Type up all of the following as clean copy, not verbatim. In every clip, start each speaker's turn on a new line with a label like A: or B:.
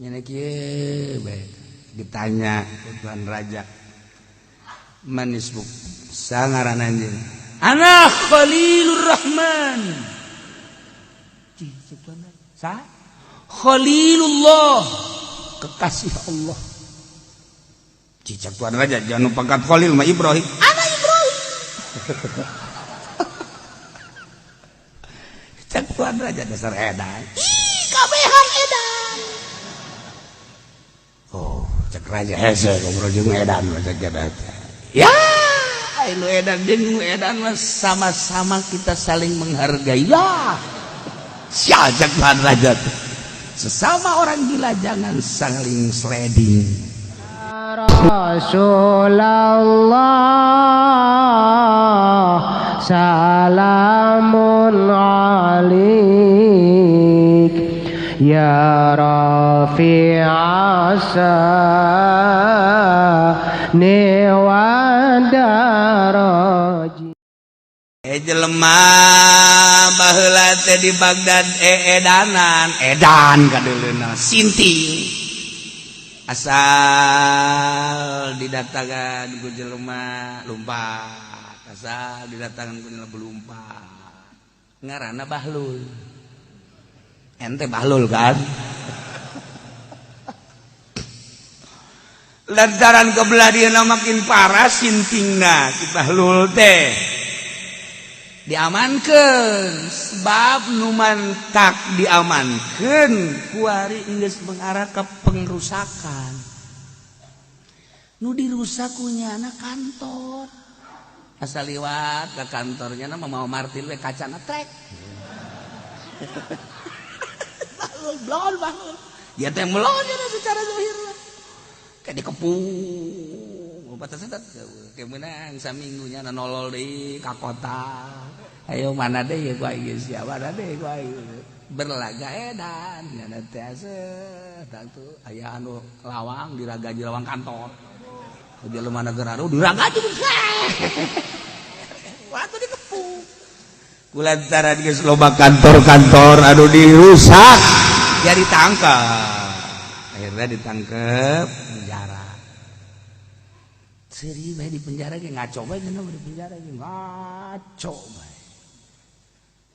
A: Nyana kieu bae ditanya ku Tuan Raja. Manisbuk sangaran anjeun. Ana Khalilur Rahman. Cih cek Tuan Raja. Sa? Khalilullah, kekasih Allah. Cicak Tuan Raja jangan pangkat Khalil mah Ibrahim. Ana Ibrahim. Cek Tuan Raja dasar edan. Ih, kabehan edan. Oh, cek raja hese ngobrol jeung edan mah cek eta. Ya, anu edan jeung edan mah sama-sama kita saling menghargai lah. Sia cek Tuan Raja teh. Sesama orang gila jangan saling sliding.
B: Rasulullah salamun alik ya rafi'as sani wa daraji.
A: Jelema baheula teh di Baghdad edanan edan kadeuleuna sinting asal didatangan ku jelema lumpat, asal didatangan ku jelema lumpat, ngaranna Bahlul. Ente Bahlul kan? Lantaran kebelah dieuna makin parah sintingna si Bahlul teh diamankeun, sebab nu mantak diamankeun kuari geus mengarah ka pengrusakan. Nu dirusak ku nyana kantor, asal liwat ka kantornya na mau martil we kacana trek. Bahlul blon bahlul dia teh melon nya secara zahir kayak dikepung batas eta kayak menang saminggunya nolol deui ka kota. Ayo mana deh ya gua ieu sia, mana deh gua berlaga edan nya teh asa tuh aya anu lawang diragaji lawang kantor. Jelema negara anu diragaji. Waktu dikepung. Kulantaran geus loba kantor-kantor anu dirusak, ya ditangkap. Akhirnya ditangkep penjara. Seri bae di penjara ge ngaco bae cenah, di penjara ge ngaco bae.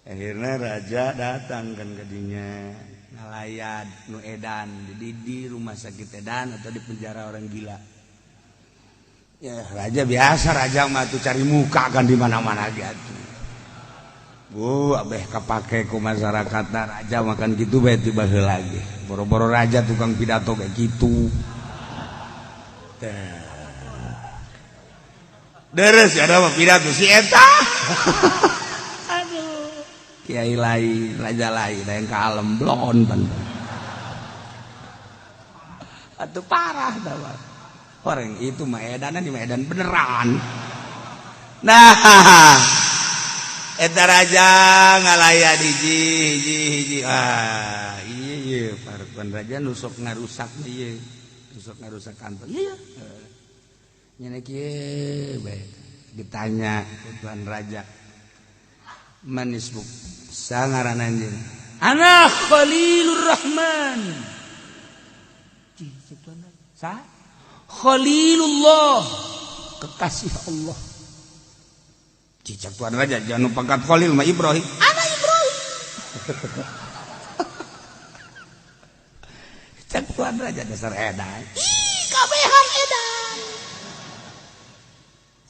A: Akhirnya raja datang kan ke dinya ngalayat nu edan di rumah sakit edan atau di penjara orang gila. Ya raja biasa, raja mah tuh cari muka kan di mana-mana gitu. Bu, abeh kapake ku masyarakat raja makan gitu bae tiba lagi. Boro-boro raja tukang pidato kayak gitu. Teh. Deres ada mah pidato si eta. Aduh. Kiai lain, raja lain, yang kalem blon pan. Atuh parah dah. Orang itu mah edanan di Medan beneran. Nah, eta raja ngalaya hiji hiji hiji. Ah, iya iya parkuan raja nusok ngarusak ieu. Nusok ngarusak kantor. Iya. Nyana kieu bae ditanya ku Tuan Raja. Manisbuk sangaran anjeun. Ana Khalilur Rahman. Cih cek Tuan Raja. Sa? Khalilullah, kekasih Allah. Cicak Tuan Raja jangan pangkat Khalil mah Ibrahim. Ana Ibrahim. Cek Tuan Raja dasar edan. Ih, kabehan edan.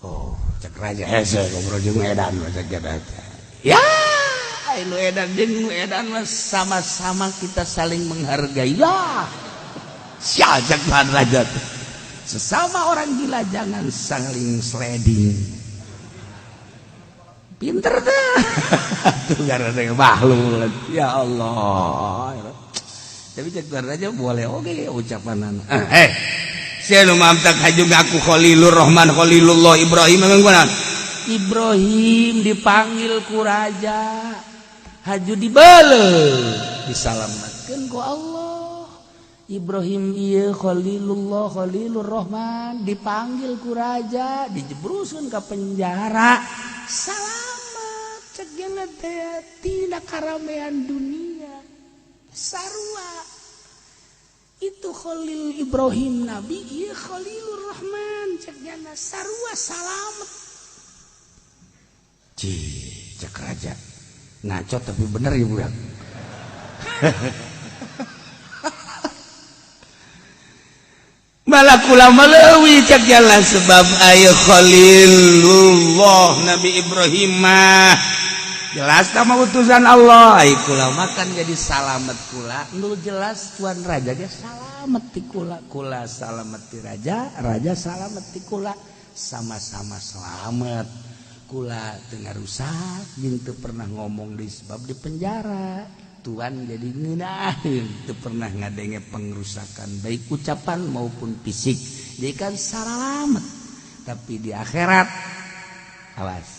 A: Oh, cek raja hese ngobrol jeung edan mah cek eta. Ya, anu edan jeung edan mah sama-sama kita saling menghargai lah. Sia cek Tuan Raja teh. Sesama orang gila jangan saling sliding. Pinter dah. Tuh karena Bahlul. Ya Allah. Tapi cek Tuan Raja boleh oke ucapan. Sia nu mamtak haju ngaku Khalilur Rahman Khalilullah Ibrahim memang kunaon? Ibrahim dipanggil ku raja. Haju dibeleuh, disalamatkeun ku Allah. Ibrahim ieu Khalilullah Khalilur Rahman dipanggil ku raja, dijebruskeun ka penjara. Salamat cek geuna teh tina karamean dunia. Sarua. Itu Itu Khalil Ibrahim Nabi, ieu Khalilur Rahman, cek nyana sarua salamet. Cih, cek raja. Ngaco tapi bener ya budak. Malah kula melewi cek jalan sebab ayo Khalilullah Nabi Ibrahim mah jelas sama utusan Allah. Ayo kula makan jadi salamet kula nu jelas tuan raja ge salamet ti kula, kula salamet ti raja, raja salamet ti kula, sama-sama selamat. Kula teu ngarusak jeung teu pernah ngomong di sebab di penjara. Tuan jadi ngeunaheun teu pernah ngadenge pengrusakan baik ucapan maupun fisik. Jadi kan salamet. Tapi di akhirat awas.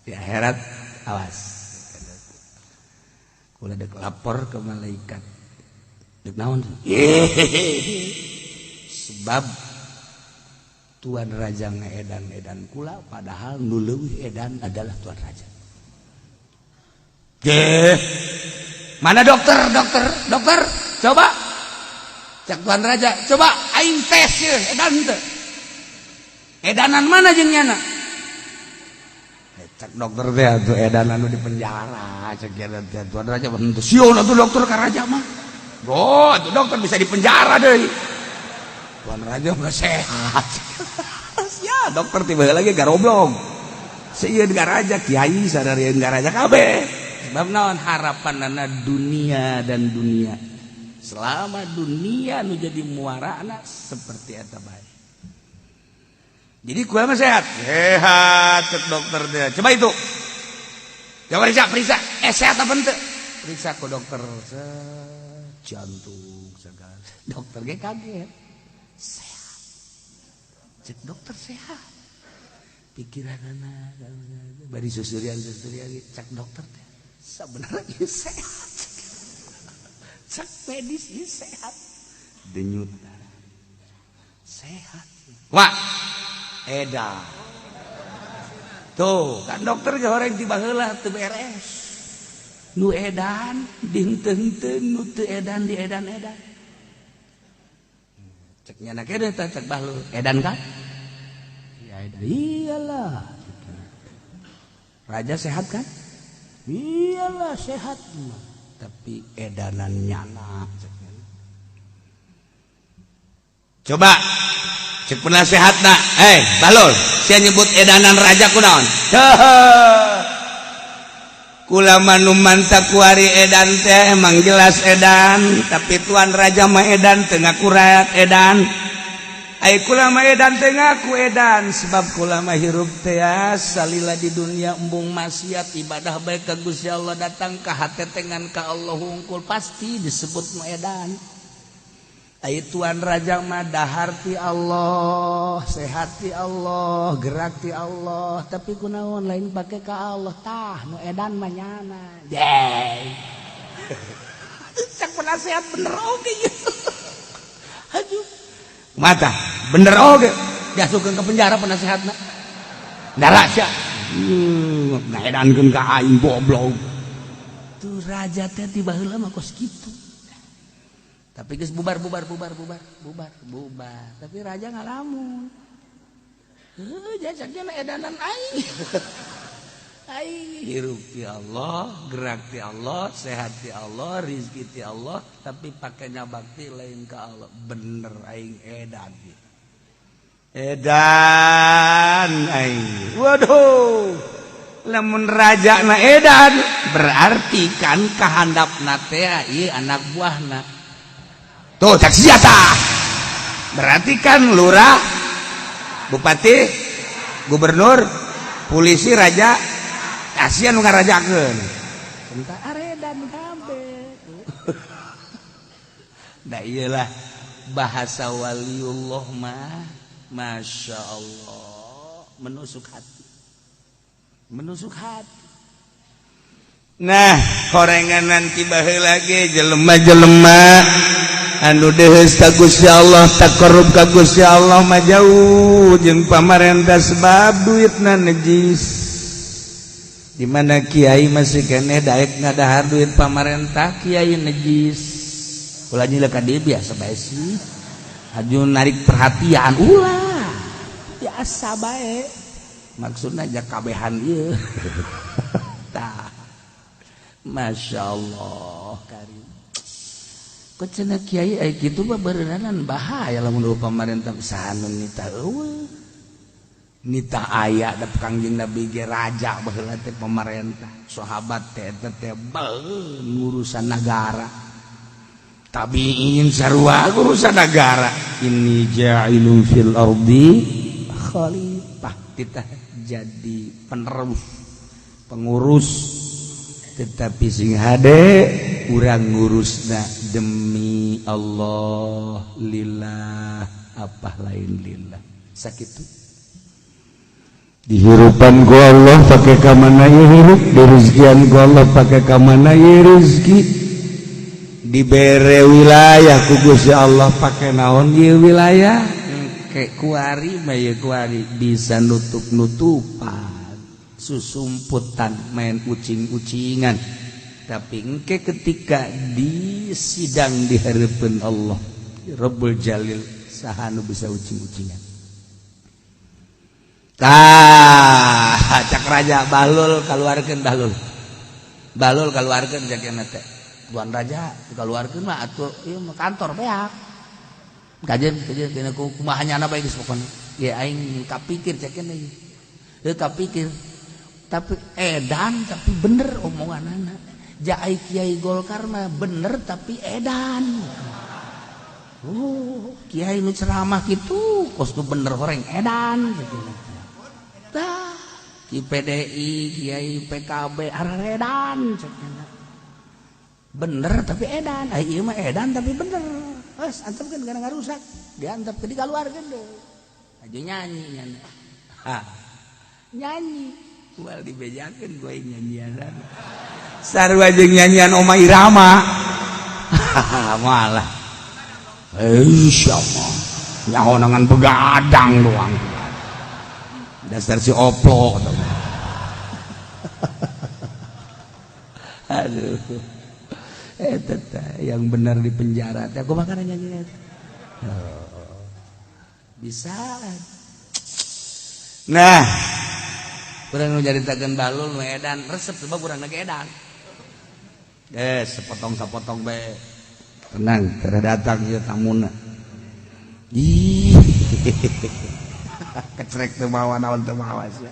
A: Di akhirat awas. Kula dek lapor ke malaikat. Dek naon? Sebab tuan raja ngeedan-edan kula padahal nu leuwih edan adalah tuan raja. Geh. Mana dokter, dokter, dokter? Coba. Cak tuan raja, coba aing tes ye edan teu. Edanan mana jeung nyana? Cak dokter teh atuh edanan nu di penjara, cek teh tuan raja henteu sieun atuh dokter ka raja mah. Oh, atuh dokter bisa di penjara deui. Tuan raja mah sehat. Ya, dokter tiba lagi garoblog. Sieun ka raja, kiai sararieun ka raja kabeh. Sebab naon harapanana dunia dan dunia. Selama dunia nu jadi muarana seperti eta bae. Jadi kula mah sehat. Sehat cek dokter teh. Coba itu. Coba periksa, periksa. Sehat apa henteu? Periksa ku dokter. Jantung segala. Dokter ge kaget. Sehat. Cek dokter sehat. Pikiranana bari susurian-susurian cek dokter teh. Sebenarnya sehat. Cek medis ieu sehat. Denyut darah. Sehat. Wah, edan. Tuh, kan dokter ge horeng ti baheula teu beres. Nu edan dihenteu-henteu, nu teu edan diedan-edan. Cek nyana kene teh cek bahlul, edan kan? Ya edan. Iyalah. Raja sehat kan? Iyalah sehat mah, tapi edanan nyana. Coba cek penasehatna, balul, sia nyebut edanan raja kunaon? Kula mah nu mantap kuari edan teh emang jelas edan, tapi tuan raja mah edan teu ngaku rakyat edan. Ai kula mah edan teu ngaku edan sebab kula mah hirup teh salila di dunia embung maksiat ibadah bae ka Gusti Allah datang ka hatetengan ka Allah hungkul pasti disebut nu edan. Ai tuan raja mah dahar ti Allah, sehat ti Allah, gerak ti Allah, tapi kunaon lain pake ka Allah tah nu edan mah nyana. Deh. Cak penasehat bener oge ieu. Aduh. Mata bener oge diasupkeun ke penjara penasehatna. Darah sia. Ngaedankeun ka aing goblok. Tuh raja teh ti baheula mah kos kitu. Tapi geus bubar bubar bubar bubar bubar bubar. Tapi raja ngalamun. Heuh jajaknya edanan aing. Aing hirup ti Allah, gerak ti Allah, sehat ti Allah, rizki ti Allah, tapi pakainya bakti lain ka Allah. Bener aing edan. Edan aing. Waduh. Lamun raja na edan berarti kan kahandapna teh ieu anak buahna. Tuh cak senjata. Berarti kan lurah, bupati, gubernur, polisi, raja, kasihan nu ngarajakeun. Entah aredan kabeh. Nah iyalah bahasa waliullah mah, masya Allah, menusuk hati, menusuk hati. Nah, horengan nanti baheula ge jelema-jelema anu deheus ka Gusti Allah, takarub ka Gusti Allah mah jauh jeung pamarentah sebab duitna najis. Di mana kiai masih keneh daek ngadahar duit pamarentah, kiai najis. Ulah nyilek ka dieu biasa bae sih. Aju narik perhatian ulah. Biasa bae. Maksudna ja kabehan ieu. Tah. Masya Allah karim. Kok cenah kiai aya kitu mah beureunanan bahaya lamun pamarentah saha nu nita eueuh. Nita aya da Kangjeng Nabi ge raja baheula teh pamarentah. Sahabat teh eta teh beuh ngurusan nagara. Tabiin sarua urusan negara. Inni ja'ilun fil ardi khalifah, kita jadi penerus pengurus, tetapi sing hade urang ngurusna demi Allah, lillah, apa lain lillah. Sakitu dihirupan ku Allah pakai kamana ieu hirup, direzekian ku Allah pakai kamana ieu rezeki, dibere wilayah ku Gusti Allah pakai naon ieu wilayah. Engke kuari mah ieu kuari bisa nutup-nutupan, susumputan, main ucing-ucingan, tapi engke ketika di sidang di hadapan Allah Rabbul Jalil, saha nu bisa ucing-ucingan? Tah, cak raja Bahlul, kaluarkeun Bahlul, Bahlul kaluarkeun. Cak teh, tuan raja, dikeluarkeun mah atuh ieu mah kantor beak. Kajen kajen kena kumaha nyana bae geus pokona ya. Aing kapikir, cek ieu heuh kapikir, tapi edan tapi bener omonganana. Ja ai kiai Golkar mah bener tapi edan. Oh, kiai nu ceramah kitu kos nu bener horeng edan gitu. Tah, ki PDI, kiai PKB aredan cek, bener tapi edan. Ai ieu mah edan tapi bener. Geus antepkeun kana ngarusak, diantepkeun, dikaluarkeun deui. Aja nyanyi nyanyi. Ha. Nyanyi. Moal dibejakeun gue nyanyian. Sarua jeung nyanyian Oma Irama. Malah. Insyaallah. Nyaho dengan begadang doang. Dasar si oplo. Aduh. Yang benar di penjara teh aku makan nyanyi. Oh, bisa. Nah, kurang nu nyaritakeun Bahlul nu edan resep sebab urang ge edan. Sepotong-sepotong bae. Tenang, teu datang ieu tamuna. Ih. Kecrek teu mawa naon, teu mawa sia.